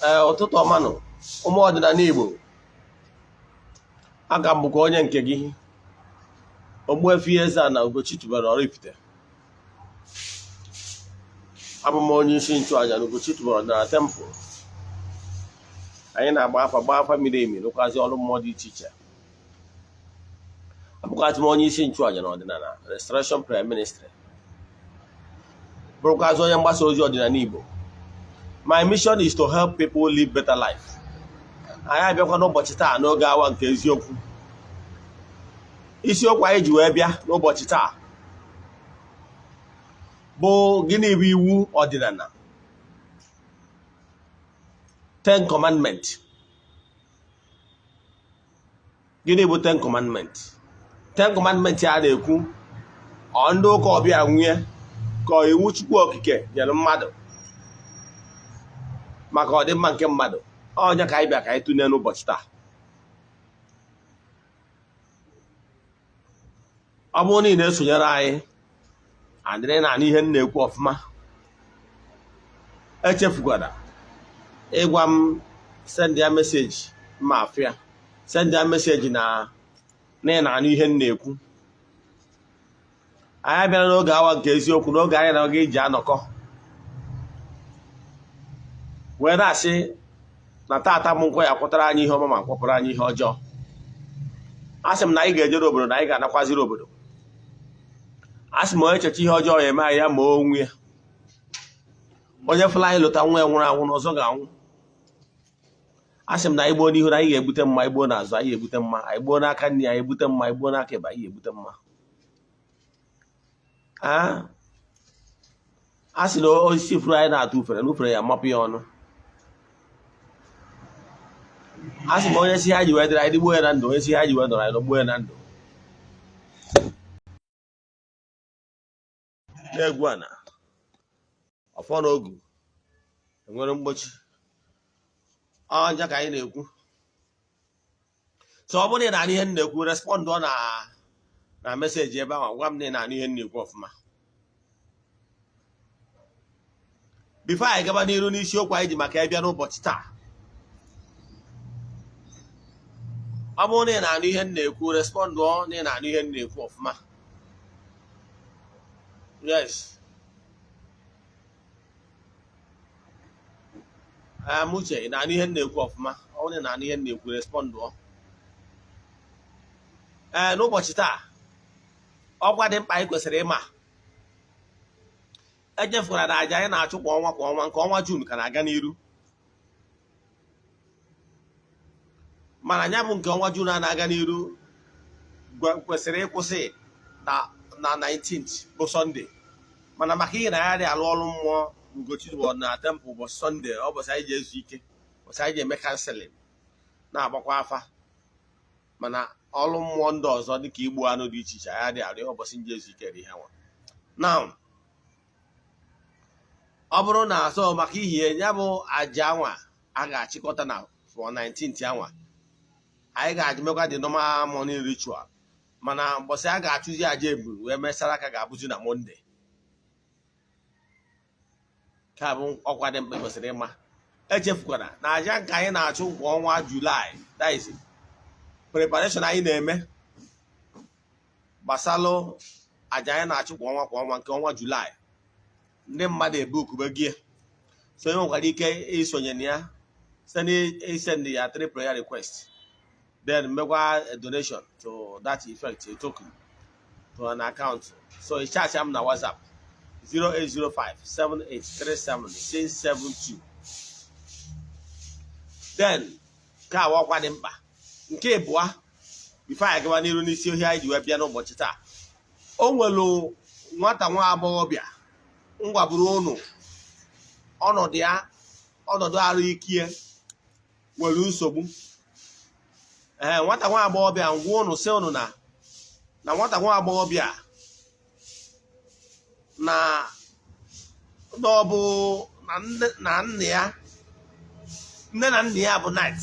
Ee, ụtụtụ ọma nụ, ụmụ ọdịnala Igbo. Aka m bụkwa onye nke gị, Ogbuefi Eze-Ana Ugochi tubelu Oraifite. Abụ m onye isi nchụaja na Ugochi tubelu ọdịnala temple. Anyị na-agba afa, gbaa afa miri emi, rụkwazi ọrụ mmụọ dị iche iche. Abụkwazị m onye isi nchụaja na ọdịnala Restoration Prayer Ministry, bụrụkwazị onye mgbasa ozi ọdịnala Igbo. My mission is to help people live better life. Anyị abịakwa n'ụbọchị taa n'oge awa nke eziokwu. Isiokwu anyị ji wee bịa n'ụbọchị taa bụ: gịnị bụ iwu ọdịnala, Ten Commandment? Gịnị bụ Ten Commandment? Ten Commandment a na-ekwu, ọ ndị ụka ọbịa nwunye, ka iwu Chukwu Okike nyere mmadụ maka ọdịmma nke mmadụ? Ọnya ka anyị bịa ka anyị tụlee n'ụbọchị taa. Ọ bụrụ na ị na-esonyere anyị, adịrị na ihe m na-ekwu ọfụma, echefukwara ịgwa m, send ya message ma afịa, send ya message na ị na-anụ ihe m na-ekwu. Anyị abịara n'oge awa nke eziokwu, n'oge anyị na oge iji anọkọ wee na-asị na tata m nkwọ ya kwụtara anyị ihe ọma ma kwọpụrụ anyị ihe ọjọọ. A sị m na anyị ga-ejere obodo, na anyị ga-anakwaziri obodo. A sị m, onye checha ihe ọjọọ ya eme anyị, ya ma onwe ya. Onye fụla anyị lụta nwa ya nwụrụ anwụ n'ọzọ ga-anwụ. A sị m na anyị gbuo n'ihu na anyị ga-egbute mma, anyị gbuo n'azụ anyị ga-egbute mma, anyị gbuo n'aka nri anyị egbute mma, anyị gbuo n'aka ịba anyị ga-egbute mma. A sị na osisi furu anyị na-atụ ufere na ufere ya amapụ ya ọnụ. A sị m, onye si ha ji wee dịrị anyị dịgbuo ya na ndụ, onye si ha ji wee nọrọ anyị nọgbuo ya na ndụ. Na-egwu ana ọfọ na ogu enwere mgbochi ọnya ka anyị na-ekwu. So ọ bụrụ na ị na-anụ ihe m na-ekwu, respond na message ebe ahụ, gwa m na ị na-anụ ihe m na-ekwu ọfụma. Before anyị gaba n'iru n'isiokwu anyị ji maka ya bịa n'ụbọchị taa, ọ bụrụ na ị na-anụ ihe m na-ekwu, respond na ị na-anụ ihe m na-ekwu ọfụma. Yes. Amuche, ị na-anụ ihe m na-ekwu ọfụma? Ọ bụrụ na ị na-anụ ihe m na-ekwu, respond. Ee, n'ụbọchị taa, ọkwa dị mkpa anyị kwesịrị ịma. Echefukwara na aja anyị na-achụ kwa ọnwa kwa ọnwa, nke ọnwa June ka na-aga n'iru. Mana ya bụ nke ọnwa June a na-aga n'iru kwesịrị ịkwụsị na 19th bụ Sunday. Mana maka ihe na ya dị alụ ọrụ mmụọ Ugochi bụ na temple ụbọchị Sunday, ụbọchị anyị ji ezu ike, ụbọchị anyị ji eme counselling, na-agbakwa afa. Mana ọrụ mmụọ ndị ọzọ dịka igbu anụ dị iche iche, anyị adịghị arụ ụbọchị nji ezu ike dị ha nwa. Now, ọ bụrụ na azọ maka ihie ya bụ aja anwa a ga-achịkọta na for 19th anwa, anyị ga-ajụ mekwa the normal morning ritual. Mana mbọsị a ga-achụzi aja eburu wee mesara aka ga-abụzi na Monday. Ka bụ ọkwa dị mkpa kwesịrị ịma. Echefukwara na aja nke anyị na-achụ kwa ọnwa July, that is preparation anyị na-eme gbasalụ aja anyị na-achụ kwa ọnwa kwa ọnwa, nke ọnwa July, ndị mmadụ ebukube gị. So onye nwekwara ike isonye na ya site n'isend ya three prayer request, then mekwa a donation to that effect, a token to an account. So ị chat m na WhatsApp 0805 7837 672. Then ka ọkwa dị mkpa nke ịbụa, before anyị gaba n'iru n'isi ohi anyị ji wee bịa n'ụbọchị taa, o nwere nwata nwa agbọghọbịa m gwaburu ụnụ ọnọdụ ya, ọnọdụ arụ ike nwere nsogbu. Ee, nwata nwa agbọghọbịa ngwa ụnụ sị ụnụ na nwata nwa agbọghọbịa na ọ bụ na nne ya, nne na nna ya bụ knight.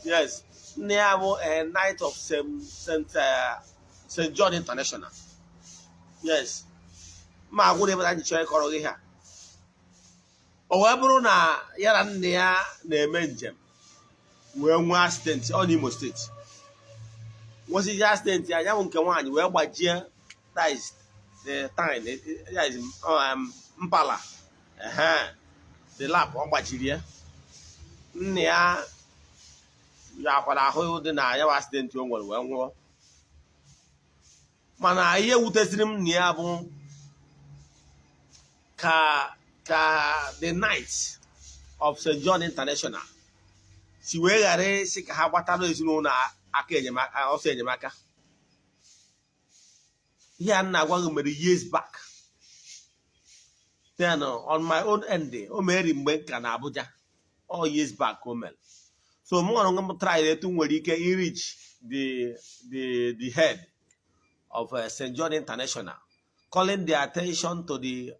Yes, nne ya bụ a knight of St. John International. Yes, ma agwụrụ ebe anyị chọrọ ịkọrọ gị ha. O wee bụrụ na ya na nna ya na-eme njem wee nwee accident ọ n'Imo Steeti, nwesịzi accident ya, ya bụ nke nwaanyị wee gbajie, that is the thigh, that is mpala, ehe, the lap, ọ gbajiri ya. Nna ya yakwara ahụ dị na ya bụ accident o nwere wee nwụọ. Mana ihe wutesiri m na ya bụ ka the Knight of St. John International si wee ghara ịsị ka ha gbatara ezinụlọ aka enyemaka, ọsọ enyemaka. Ihe a na-agwa gị mere years back then. On my own end, o meri mgbe nka na Abuja, all years back o mere. So mụ nwere onwe m try etu m nwere ike reach the head of St. John International, calling their attention to the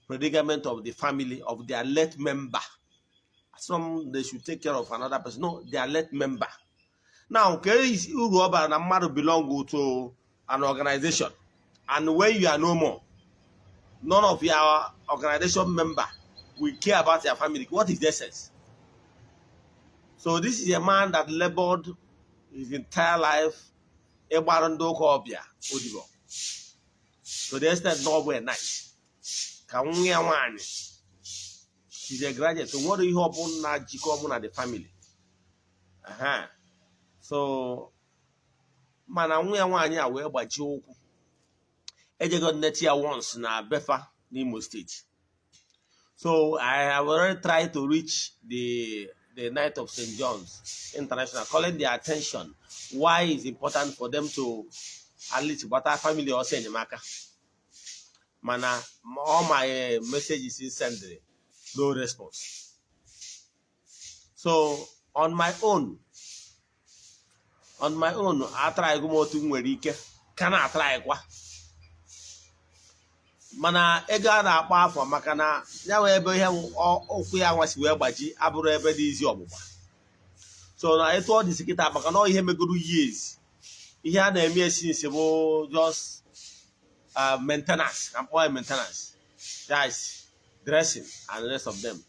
predicament of the family of their late member. Some they should take care of another person. No, their late member. Now, ka uru ọ bara na mmadụ belong to an organization, and when you are no more, none of your organization member will care about your family. What is the essence? So this is a man that labored his entire life ịgbara ndị ụka ọbịa odibo, to the extent na ọ bụ a knight. Ka nwa ya nwaanyị, she's a graduate, so nwere ihe ọbụla jikọ mụ na the family. Aha. So mana nwa ya nwaanyị a wee gbajie ụkwụ, ejego nneti ya once na Befa n'Imo Steeti. So I have already tried to reach the Knight of St. John's International, calling their attention why it's important for them to at least gbata family ọsọ enyemaka. Mana all my messages is sent, no response. So on my own, atrygo m otu m nwere ike ka na-atrykwa, mana ego a na-akpọ afọ maka na ya wee ebe ihe ụkwụ ya nwasi wee gbaji abụrụ ebe dị izi ọgbụgba. So na etu ọ dịzi kịta, maka na ọ ihe megoro years, ihe a na-eme since bụ just maintenance, ka mkpọ ya maintenance, that is dressing and the rest of them.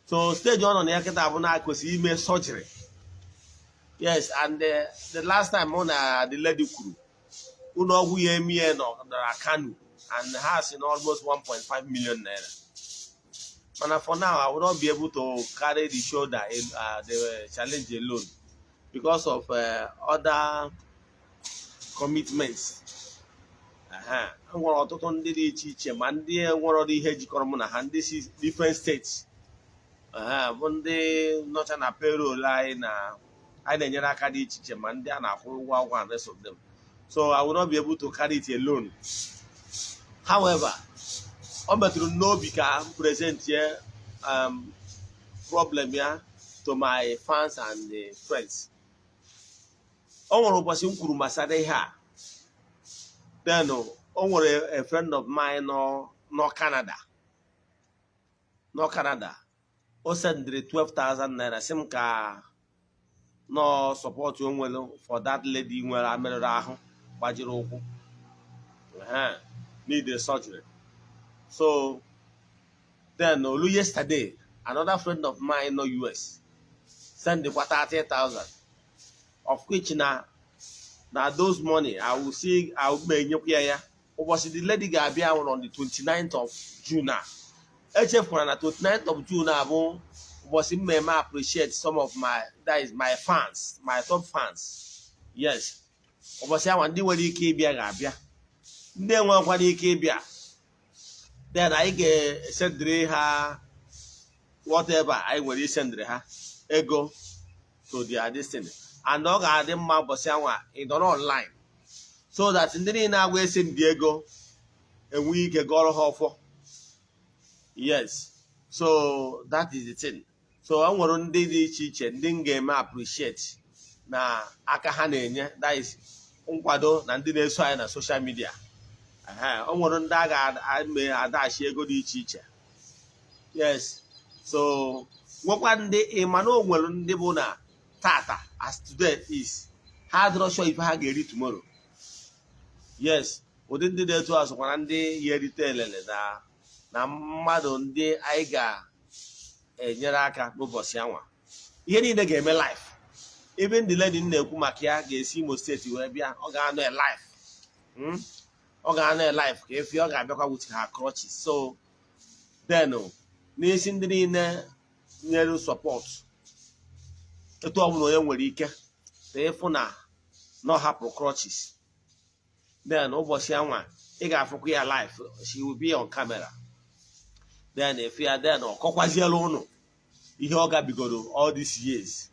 So stage ọ nọ na ya kịta bụ na kwesịrị ime surgery. Yes, and the last time mụ na the lady kwuru, ụlọ ọgwụ ya emie nọ na Kano, and ha si na almost 1.5 million naira. Mana for now, I will not be able to carry the shoulder in the challenge alone because of other commitments. Aha. E nwere ọtụtụ ndị dị iche iche, ma ndị nwere ihe jikọrọ mụ na ha, ndị si different states. Aha, bụ ndị nọcha na payroll anyị na anyị na-enyere aka dị iche iche, ma ndị a na-akwụ ụgwọ akwụkwọ and rest of them. So I will not be able to carry it alone. However, ọ metụrụ m n'obi ka m present ye problem ya to my fans and friends. O nwere ụbọchị m kwuru gbasara ihe a, then o nwere a friend of mine nọ Canada, nọ Canada. O sendịrị 12,000 naira, sị m ka nọ support o nwere for that lady nwere merụrụ ahụ, gbajiri ụkwụ, need a surgery. So then olu yesterday, another friend of mine nọ US sendịkwa 30,000, of which na those money I will see, I will enyekwa ya ya ụbọchị the lady ga-abịa on the 29th of June. A echefukwara na 29th of June a bụ ụbọchị mmemme appreciate some of my, that is my fans, my top fans. Yes, ụbọchị ahụ ndị nwere ike ịbịa ga-abịa, ndị enwekwana ike ịbịa, then anyị ga-esendịrị ha whatever anyị nwere isendịrị ha ego to their destiny. And ọ ga-adị mma ụbọchị anwa ị nọrọ online so that ndị niile agwa esi ndị ego enwe ike gọrọ ha ọfọ. Yes, so that is the thing. So e nwere ndị dị iche iche ndị m ga-eme appreciate na aka ha na-enye, that is nkwado, na ndị na-eso anyị na social media. O nwere ndị a ga-eme adachi ego dị iche iche. Yes, so nwekwa ndị ịma na o nwere ndị bụ na tata, as today is, ha adịrọ sure ife ha ga-eri tomorrow. Yes, ụdị ndị dị etu a sokwa na ndị ya erite elele na Na mmadụ ndị anyị ga-enyere aka n'ụbọchị anwa, ihe niile ga-eme live. Even the lady m na-ekwu maka ya ga-esi Imo Steeti wee bịa. Ọ ga-anọ live. Ọ ga-anọ live ka efi. Ọ ga-abịakwa with her crutches. So then, n'isi ndị niile nyere support, etu ọbụla onye nwere ike ka ịfụ na ọ hapụrụ crutches, then ụbọchị anwa ị ga-afụkwa ya live. She will be on camera. Then efu ya, then ọ kọkwaziela ụnụ ihe ọ gabigoro all these years.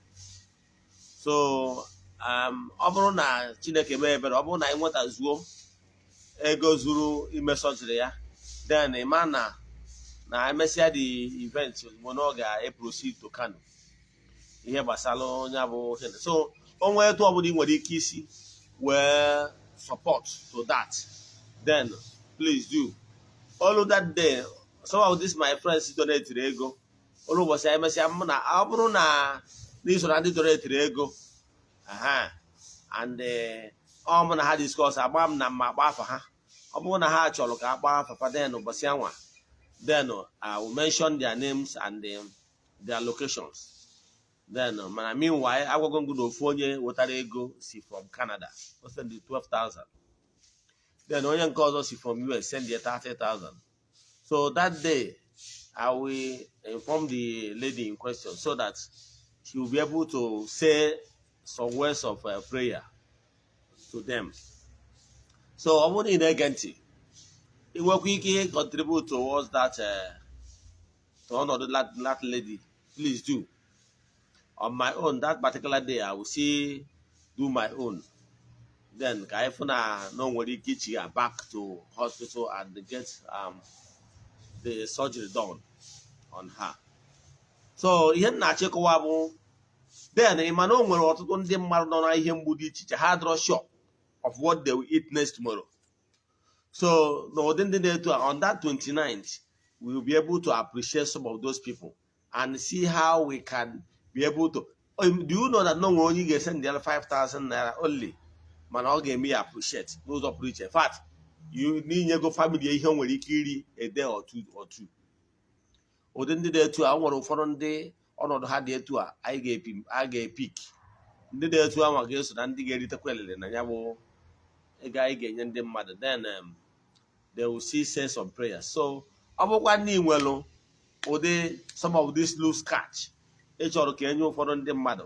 So ọ bụrụ na Chineke mee ebere, ọ bụrụ na anyị nwetazuo ego zuru ime surgery ya, then ịma na emesịa the event ozugbo na ọ ga-eproceed to Kano, ihe gbasara onye bụ. So o nwee etu ọbụla ị nwere ike isi wee support to that, then please do. All that day, some of these my friends donate ego. Olu ụbọchị anyị mesịa, mụ na ọ bụrụ na n'iso na ndị donate ego aha and ọ mụ na ha discuss, agba m na mma agba afa ha. Ọ bụrụ na ha chọrọ ka akpa afa fa, then ụbọchị anwa, then I will mention their names and their locations. Then mana meanwhile, agwago m gị na ofu onye wetara ego si from Canada, o send 12,000. Then onye nke ọzọ si from US send ya 30,000. So that day I will inform the lady in question so that she will be able to say some words of prayer to them. So ọ bụrụ na ị na-ege ntị, ị nwekwa ike contribute towards that to ọnọdụ that lady, please do. On my own, that particular day, I will see do my own. Then ka anyị fụ na o nwere ike ichi ya back to hospital and get the surgery done on her. So ihe m na-achịkọwa bụ, then ị ma na o nwere ọtụtụ ndị mmadụ nọ na ihe mgbu dị iche iche, ha dịrọ sure of what they will eat next tomorrow. So n'ụdị ndị na-etu a, on that 29th, we will be able to appreciate some of those people and see how we can be able to. Do you know that no nwere onye ị ga-esend ya 5000 naira only, mana ọ ga-eme ya appreciate n'ụzọ pụrụ iche? In fact, you n'inyego family ihe o nwere ike iri a day or two. Ụdị ndị dị etu a, o nwere ụfọdụ ndị ọnọdụ ha dị etu a anyị ga-epi a ga-epik. Ndị dị etu a ma ga-eso na ndị ga-eritekwa elele na ya bụ ego anyị ga-enye ndị mmadụ. Then they will see say some prayers. So ọ bụkwa ndị nwere ụdị some of this loose cash ị chọrọ ka enye ụfọdụ ndị mmadụ,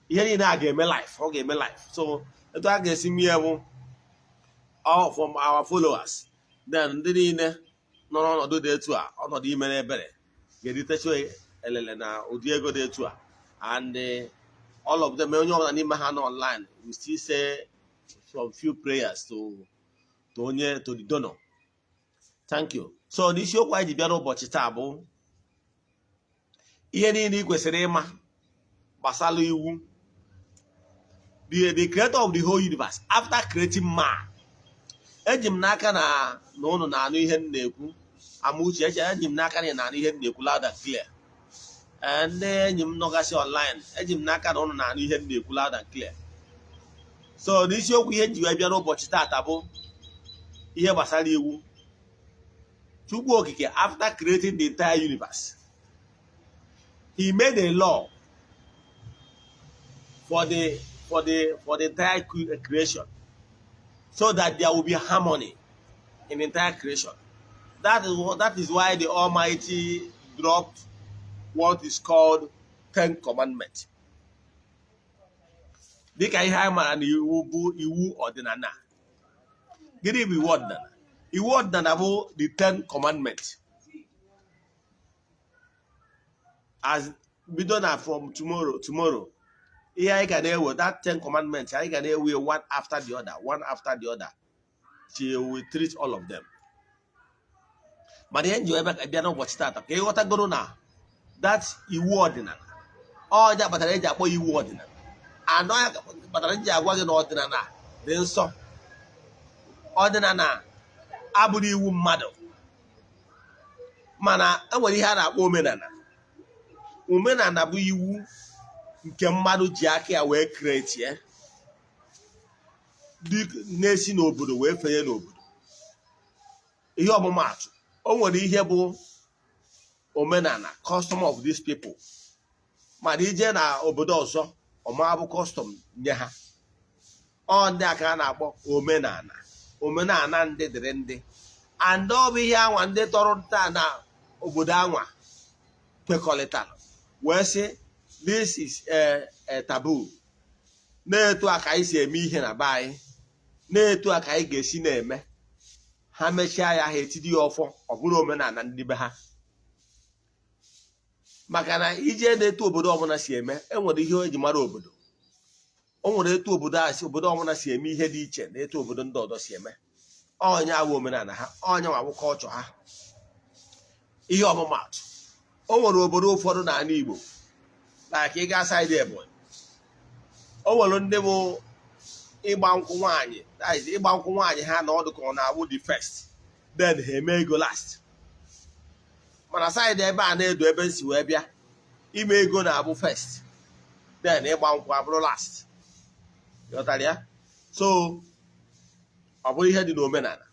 ihe niile a ga-eme live, ọ ga-eme live. So etu a ga-esi mie bụ all from our followers. Then ndị niile nọ n'ọnọdụ dị etu a, ọnọdụ imere ebere, ga-eritecha elele na ụdị ego dị etu a. And all of them, onye ọbụla n'ime ha nọ online, we still say some few prayers to onye, to the donor. Thank you. So n'isiokwu anyị ji bịa n'ụbọchị taa bụ ihe niile ị kwesịrị ịma gbasara iwu. The creator of the whole universe, after creating man, eji m n'aka na ụnụ na-anụ ihe m na-ekwu. Amauche eche, eji m n'aka na ị na-anụ ihe m na-ekwu loud and clear. Ee, ndị enyi m nọgasị online, eji m n'aka na ụnụ na-anụ ihe m na-ekwu loud and clear. So n'isiokwu ihe nji wee bịa n'ụbọchị taata bụ ihe gbasara iwu. Chukwu Okike, after creating the entire universe, he made a law for the entire creation so that there will be harmony in the entire creation. That is why the Almighty dropped what is called Ten Commandments. Dịka ihe anyị maara na iwu bụ iwu ọdịnala. Gịnị bụ iwu ọdịnala? Iwu ọdịnala bụ the Ten Commandments. As bido na from tomorrow, ihe anyị ga na-ewe, that Ten Commandments, anyị ga na-ewe one after the other, one after the other, till we treat all of them. Mana ihe nji ebe bịa n'ụbọchị taata, ka ịghọtagoro na that iwu ọdịnala, ọnya kpatara eji akpọ iwu ọdịnala anọ ya, kpatara nji agwa gị na ọdịnala dị nsọ. Ọdịnala abụrụ iwu mmadụ, mana enwere ihe a na-akpọ omenala. Omenala bụ iwu nke mmadụ ji aka ya wee create, dị na-esi n'obodo wee fenye n'obodo. Ihe ọmụmaatụ, O nwere ihe bụ omenala, custom of these people, mana ije na obodo ọzọ, ọma bụ custom nye ha. Ọ ndị a ka a na-akpọ omenala. Omenala ndị dịrị ndị, and ọ bụ ihe anwa ndị tọrọ nta na obodo anwa kwekọrịtara wee sị, "This is a taboo." Na-etu a ka anyị si eme ihe na be anyị, na-etu a ka anyị ga-esi na-eme. Ha mechaa ya, ha etidi ya ọfọ, ọ bụrụ omenala ndị be ha. Maka na ije na-etu obodo ọbụla si eme, enwere ihe eji mara obodo. O nwere etu obodo a si, obodo ọbụla si eme ihe dị iche na etu obodo ndị ọzọ si eme. Ọnya awụ omenala ha, ọnya awụ kọlchọ ha. Ihe ọmụmatụ, o nwere obodo ụfọdụ n'ala Igbo, like ịga side Ebonyi, o nwere ndị bụ ịgba nkwụ nwaanyị, that is, ịgba nkwụ nwaanyị ha na ọdụ ka ọ na-awụ the first, then ha eme ego last. Mana side ebe a na-edo ebe nsi wee bịa, ime ego na-abụ first, then ịgba nkwụ abụrụ last. Ghọtara ya? So ọ bụrụ ihe dị n'omenala.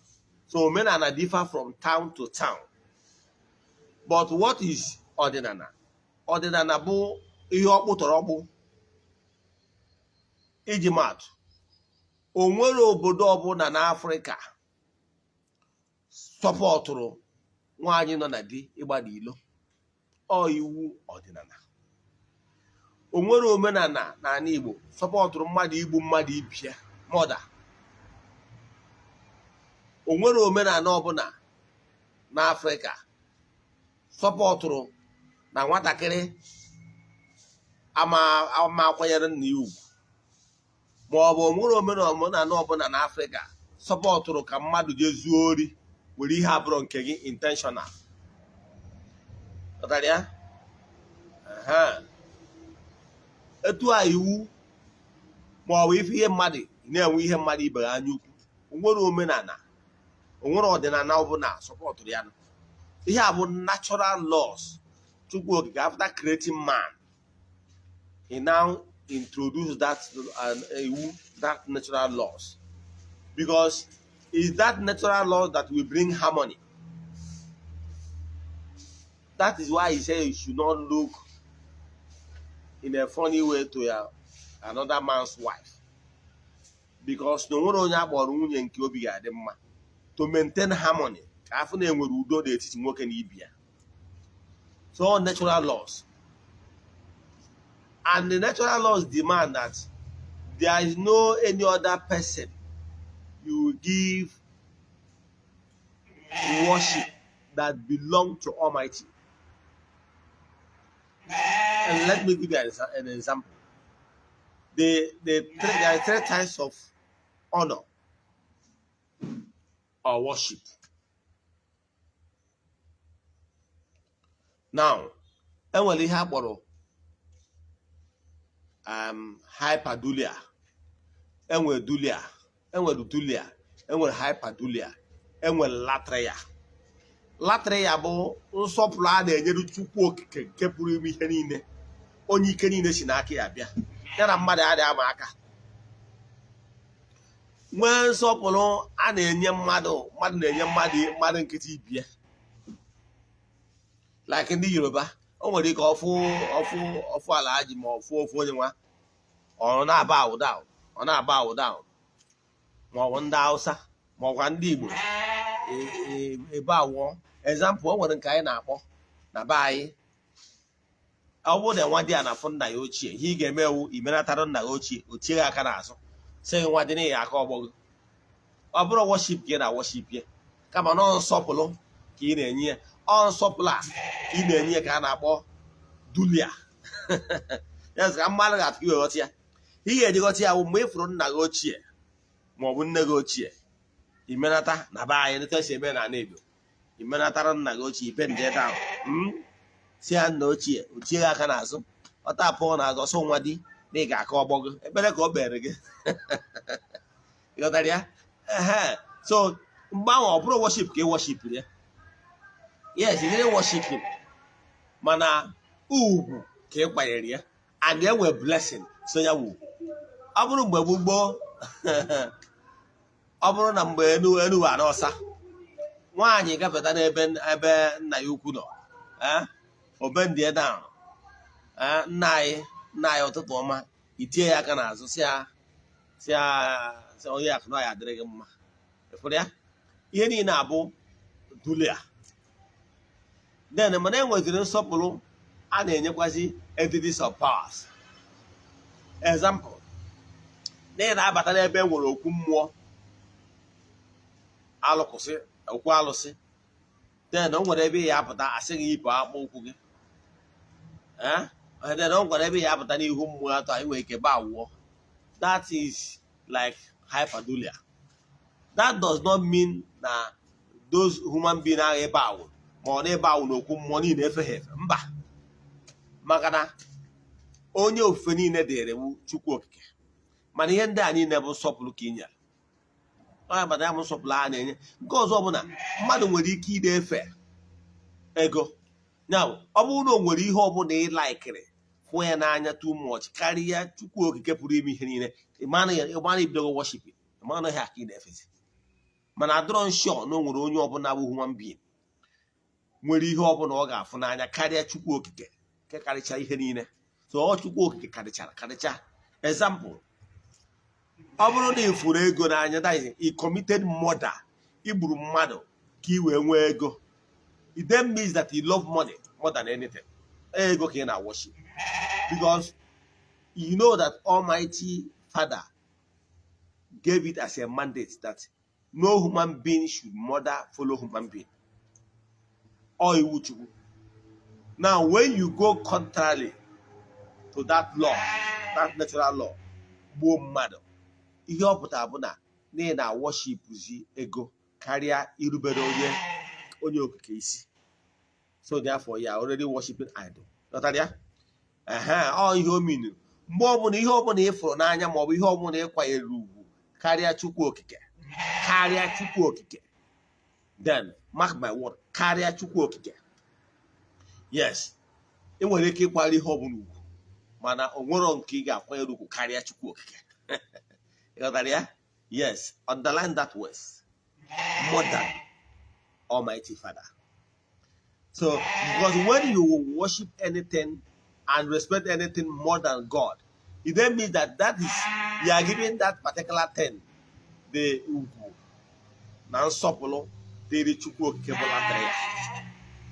So omenala differ from town to town. But what is ọdịnala? Ọdịnala bụ ihe ọkpụ tọrọ ọkpụ. Iji maatụ, o nwere obodo ọbụla n'Afrịka supportụrụ nwaanyị nọ na di ịgba n'ilo. Ọ iwu ọdịnala. O nwere omenala n'ala Igbo supportụrụ mmadụ igbu mmadụ ibie mọda. O nwere omenala ọbụla n'Afrịka supportụrụ na nwatakịrị ama ama akwanyere nna ya ugwu, ma ọ bụ o nwere omenala ọbụla n'Afrịka supportụrụ ka mmadụ jee zuo ori, were ihe abụrụ nke gị intentional. Ghọtara ya? Ehe. Etu a iwu ma ọ bụ ife ihe mmadụ na-enwe, ihe mmadụ ibe ya anya ukwu, onwere omenala, onwere ọdịnala ọbụla supportụrụ ya. Ihe a bụ natural laws Chukwu Okike. After creating man, he now introduced that iwu, that natural laws, because it's that natural law that will bring harmony. That is why he said you should not look in a funny way to your another man's wife, because na onwere onye akpọrọ nwunye nke obi ga-adị mma. To maintain harmony, ka afọ na-enwere udo n'etiti nwoke na ibi ya. So natural laws, and the natural laws demand that there is no any other person you give worship that belong to Almighty. And let me give you an example. There are three types of honor or worship. Now, enwere ihe a kpọrọ hyperdulia, enwere dulia, enwere dulia, enwere hyperdulia, enwere latria. Latria bụ nsọpụrụ a na-enyere Chukwu Okike nke pụrụ ime ihe niile, onye ike niile si n'aka ya bịa, ya na mmadụ adịghị ama aka. Nwee nsọpụrụ a na-enye mmadụ, mmadụ na-enye mmadụ, mmadụ nkịtị ibie, like ndị Yoruba. O nwere ike ọfụ ọfụ ọfụ ala ji ma ọfụ ofu onye nwa, ọ na-aba down, ọ na-aba down, ma ọ bụ ndị Hausa, ma ọkwa ndị Igbo ebe awụọ. Example, o nwere nke anyị na-akpọ na be anyị, ọ bụrụ na nwa dị a na-afụ nna ya ochie, ihe ị ga-eme ewu imenatara nna ya ochie, o tie aka n'azụ, sị gị, "Nwa dị n'ihi aka ọgbọ gị." Ọ bụrụ worship ka ị na worship ya, kama na ọ nsọpụrụ ka ị na-enye ya. Ọ nsọpụrụ a ka ị na-enye ya ka a na-akpọ dulia. Ya ka mmadụ ga-atụ iwe ghọta ya. Ihe ga-eji ghọta ya bụ mgbe ị fụrụ nna gị ochie ma ọ bụ nne gị ochie, imenata. Na be anyị, etu esi eme n'ala Igbo, imenatara nna gị ochie, ibe nde down, si ya, "Nna ochie." Ochie gị aka n'azụ, ọ tapụọ n'azụ ọsọ, "Nwa di na ị ga-aka ọgbọ gị." Ekpere ka o kpere gị. Ịghọtara ya? Ehe. So mgbe ahụ, ọ bụrụ worship ka ị worship ya. Yes, ị didn't worship him, mana ugwu ka ị kwanyere ya, and enwe blessing. So ya wu ọ bụrụ mgbe gboo, ọ bụrụ na mgbe enu enu wa n'ọsa, Nwaanyị gafeta n'ebe ebe nna ya ukwu nọ, obendie down, "Nna anyị, nna anyị, ụtụtụ ọma," itie ya aka n'azụ, si ya sị onye akụ na ya adịrị gị mma. Ịfụrụ ya, ihe niile abụ dulia. Then mana e nweziri nsọpụrụ a na-enyekwazi entities of powers. Example, na ị na-abata n'ebe e nwere okwu mmụọ alụkwụsị, okwu alụsị, then o nwere ebe ị ya apụta, asị gị yipụ akpụ ụkwụ gị. Ee, then o nwere ebe ị ya apụta n'ihu mmụọ atọ, anyị nwere ike ba wụọ. That is like hyperdulia. That does not mean na those human being ahụ ebe awụ ma ọ na-ebe awụ n'okwu mmụọ niile efe ha efe, mba, maka na onye ofufe niile dịrị wu Chukwu Okike. Mana ihe ndị a niile bụ nsọpụrụ ka ị nyere onye agbata ya bụ nsọpụrụ a na-enye. Nke ọzọ bụ na mmadụ nwere ike ide efe ego ya. Ọ bụrụ na o nwere ihe ọbụla ị laikiri, hụ ya n'anya too much karịa Chukwu Okike pụrụ ime ihe niile, ịmana ibidogo worship, ịmana ihe aka ị na-efezi. Mana adọrọ nshọ na o nwere onye ọbụla bụ human being nwere ihe ọbụla ọ ga-afụ n'anya karịa Chukwu Okike nke karịcha ihe niile. So ọ Chukwu Okike karịchara karịcha. Example, ọ bụrụ na ị fụrụ ego n'anya, that is, ị committed murder, igburu mmadụ ka ị wee nwee ego, it then means that you love money more than anything. Ego ka ị na-worship, because you know that Almighty Father gave it as a mandate that no human being should murder fellow human being. Ọ iwu Chukwu. Now, when you go contrary to that law, that natural law, gbuo mmadụ, ihe ọ pụtara bụ na ị na worshipzi ego karịa irubere onye okike isi. So therefore, you are already worshiping idol. Ghọtara ya? Ehe, ọ ihe o minu. Mgbe ọbụla ihe ọbụla ị fụrụ n'anya maọbụ ihe ọbụla ị kwanyere ugwu karịa Chukwu Okike, karịa Chukwu Okike, then mark my word, karịa Chukwu Okike, yes, ị nwere ike ịkwara ihe ọbụla ugwu, mana o nwero nke ị ga-akwanyere ugwu karịa Chukwu Okike. Ị ghọtara ya? Yes, underline that words, more than Almighty Father. So because when you worship anything and respect anything more than God, it then means that that is, you are giving that particular thing the ugwu na nsọpụrụ dịrị Chukwu Okike, bụ latria,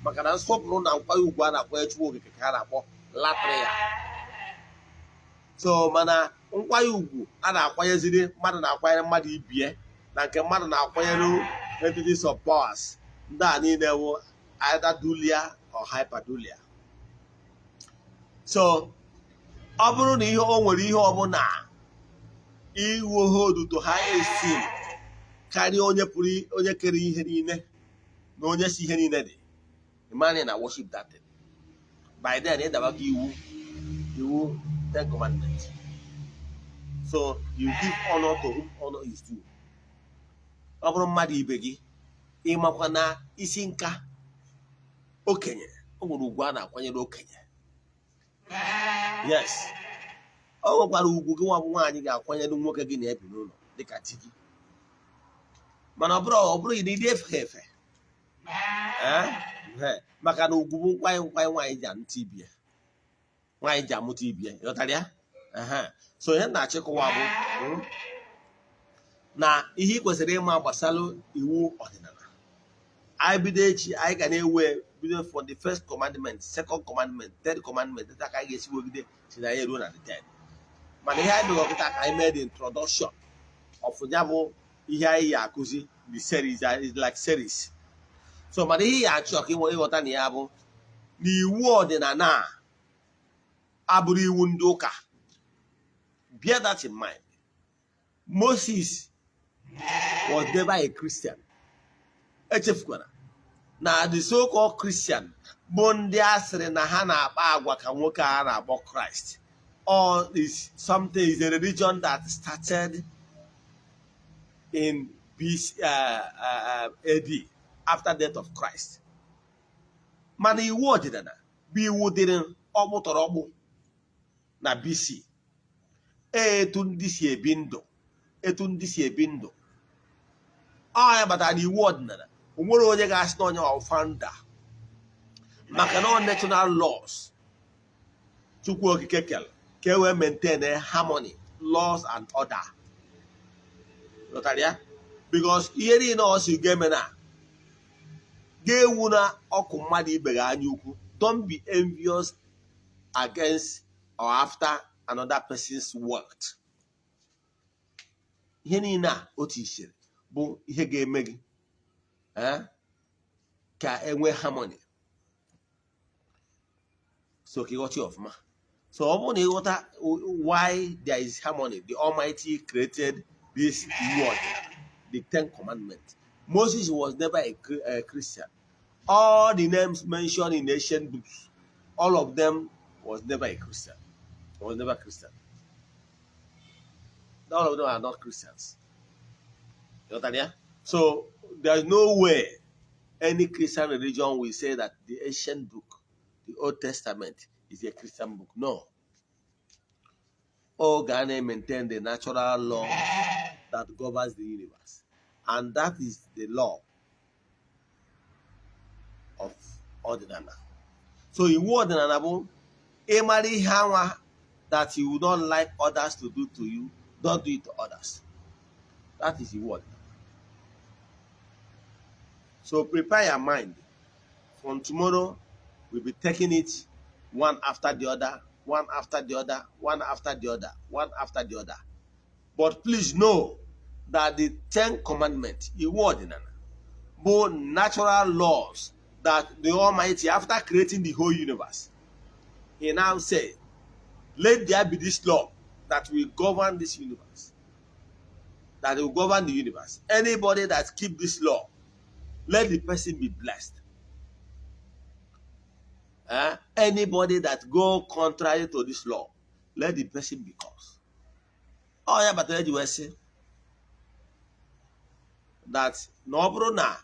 maka na nsọpụrụ na nkwanye ugwu a na-akwanye Chukwu Okike ka a na-akpọ latria. So mana nkwanye ugwu a na-akwanyeziri mmadụ, na-akwanyere mmadụ ibie, na nke mmadụ na-akwanyere entities of powers, ndị a niile wụ either dulia or hyperdulia. So ọ bụrụ na ihe o nwere ihe ọbụla iwu hold to high esteem karịa onye pụrụ, onye kere ihe niile na onye si ihe niile dị, ịmana na worship that thing. By then ịdabago iwu Ten Commandments. So you give honor to whom honor is due. Ọ bụrụ mmadụ ibe gị, ịmakwa na isi nka okenye, o nwere ugwu a na-akwanyere okenye. Yes, o nwekwara ugwu gị nwa bụ nwaanyị ga-akwanyere nwoke gị na-ebi n'ụlọ dịka di gị. Mana ọ bụrụ na ịdị efe efe. Ee, maka na ugwu bụ nkwanye nwaanyị ji amụta ibie, nwaanyị ji amụta ibie. Ịghọtara ya? Ehe. So ihe na-achịkọwa bụ na ihe ị kwesịrị ịma gbasara iwu ọdịnala anyị, bido echi, anyị ga na-ewe bido for the first commandment, second commandment, third commandment, dịta ka anyị ga-esi wegide si na ya eruo na the 10. Mana ihe anyị bịara kịta ka anyị mee the introduction of ya bụ ihe anyị ya akụzi, the series is like series. So mana ihe ya achọ ka ịghọta na ya bụ na iwu ọdịnala a abụrụ iwu ndị ụka. Bear that in mind. Moses was never a Christian. Echefukwana na the so-called Christian bụ ndị a sịrị na ha na-akpa agwa ka nwoke a na-akpọ Christ, or is something, is a religion that started in BC, AD, after death of Christ. Mana iwu ọdịnala bụ iwu dịrị ọkpụ tọrọ ọkpụ na BC. Etu ndị si ebi ndụ, etu ndị si ebi ndụ, ọ ya batara na iwu ọdịnala O nwere onye ga-asị na onye ọ founder, maka na ọ natural laws Chukwu Okike kere ka e wee maintain harmony, laws and order. Ghọtara ya? Because ihe niile ọ si ga-eme na ga-ewu na ọkụ mmadụ ibe gị anya ukwu. Don't be envious against or after another person's wealth. Ihe niile a otu isiri bụ ihe ga-eme gị ka enwee harmony. So ka ịghọta ya ọfụma. So ọ bụrụ na ịghọta why there is harmony, the Almighty created this word, the Ten Commandments. Moses was never a Christian. All the names mentioned in ancient books, all of them was never a Christian, was never Christian. All of them are not Christians. Ghọtara ya? So there is no way any Christian religion will say that the ancient book, the Old Testament, is a Christian book. No. All Ghana maintain the natural law that governs the universe. And that is the law of ọdịnala. So iwu ọdịnala bụ ịmara ihe anwa that you would not like others to do to you, don't do it to others. That is iwu ọdịnala. So prepare your mind. From tomorrow, we'll be taking it one after the other, one after the other, one after the other, one after the other. But please know that the Ten Commandments, iwu ọdịnala, bụ natural laws that the Almighty, after creating the whole universe, He now said, "Let there be this law that will govern this universe." That will govern the universe. Anybody that keep this law, let the person be blessed. Eh? Anybody that go contrary to this law, let the person be cursed. Ọ ya batara eji wee sị that na ọ bụrụ na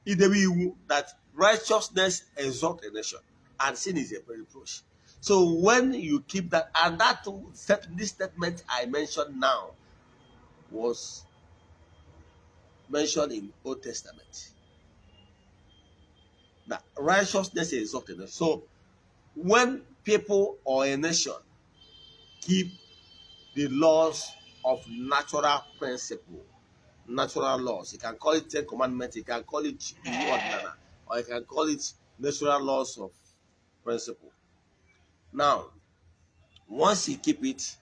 idebe iwu, that righteousness exalt a nation and sin is a reproach. So when you keep that, and that this statement I mentioned now was mentioned in Old Testament. That righteousness exalt a nation. So when people or a nation keep the laws of natural principle, natural laws, you can call it Ten Commandments, you can call it iwu ọdịnala, or you can call it natural laws of principle. Now, once you keep it,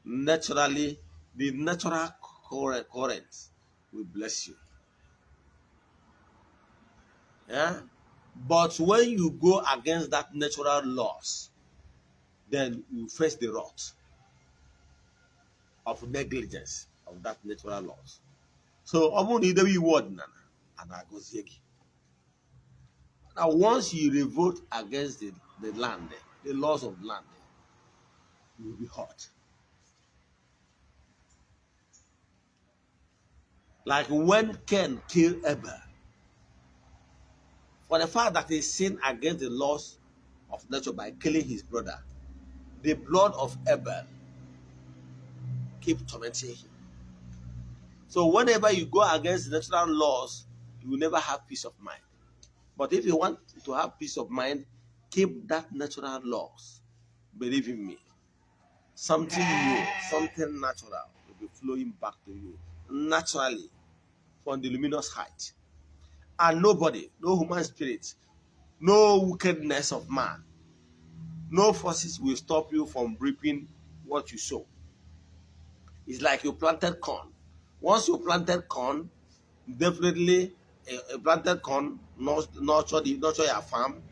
naturally, the natural current will bless you. Yeah? But when you go against that natural laws, then you face the wrath of negligence of that natural laws. So ọ bụrụ na idebe iwu ọdịnala, a na-agọzie gị. Now, once you revolt against the land, the laws of land, you will be hurt. Like when Cain killed Abel, for the fact that he sinned against the laws of nature by killing his brother, the blood of Abel keep tormenting him. So whenever you go against the natural laws, you will never have peace of mind. But if you want to have peace of mind, keep that natural laws. Believe in me. Something new, something natural will be flowing back to you naturally from the luminous height. And nobody, no human spirit, no wickedness of man, no forces will stop you from reaping what you sow. It's like you planted corn. Once you planted corn, definitely a planted corn nurture your farm.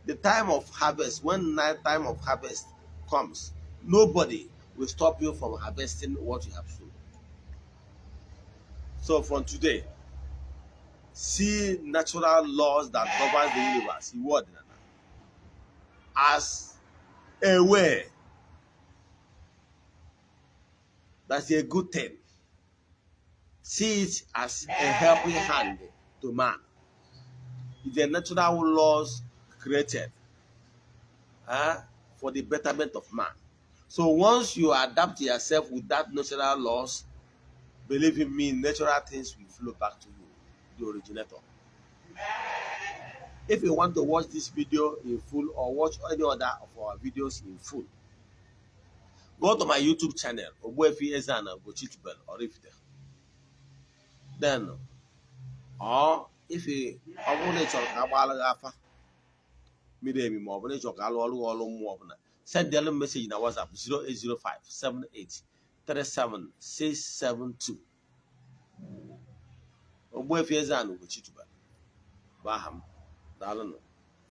The time of harvest, when night time of harvest comes, nobody will stop you from harvesting what you have sown. So from today, see natural laws that govern the universe, iwu ọdịnala, as a way that's a good thing. See it as a helping hand to man. It's the natural laws created for the betterment of man. So once you adapt yourself with that natural laws, believe in me, natural things will flow back to you, the originator. If you want to watch this video in full or watch any other of our videos in full, go to my YouTube channel, Ogbuefi Eze-Ana Ugochi Tubelu Oraifite. Then, or if you, ọ bụrụ na ị chọrọ ka a gbaara gị afa miri emi, ma ọ bụ na ị chọrọ ka alụ ọrụ gị ọrụ mmụọ ọbụla, send them message na WhatsApp 0805 78 37672. Ogbuefi Eze-Ana Ugochi Tubelu bụ aha m. Daalụnụ.